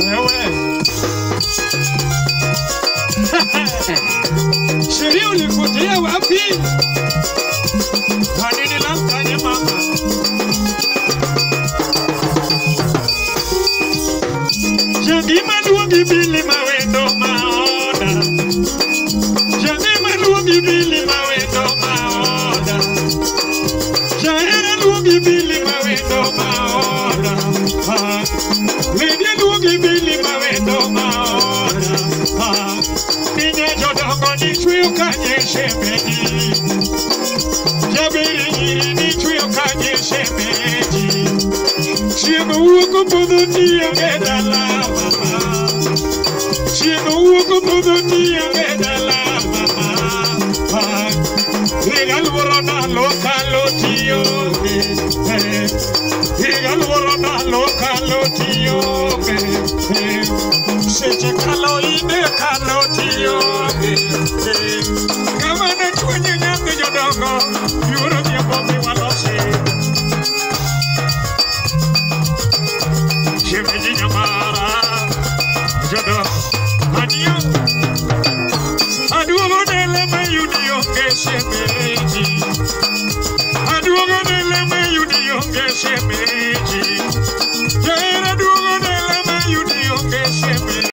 Wewe. Sheria ulipotea wapi? Kwa nini lamkanye mama? Jangima luongi bili mawendo maoda. Jangima luongi bili mawendo maoda. Jahera luongi bili mawendo maoda. Lydia luongi bili mawendo maoda. Ninye jodongo ni chweyo kanye shemeji. Jabiri nyiri ni chweyo kanye shemeji. Chieng' wuok opodho tionge dala mama. Chieng' wuok opodho tionge dala mama. Higa luoro ndalo kalo tionge. Higa luoro ndalo kalo tionge. Seche kalo ine kalo tionge. Kama ne chwenye nyathi jodongo, yuoro dhiambo dhi walose. Shemeji nyamara, jodongo, anio.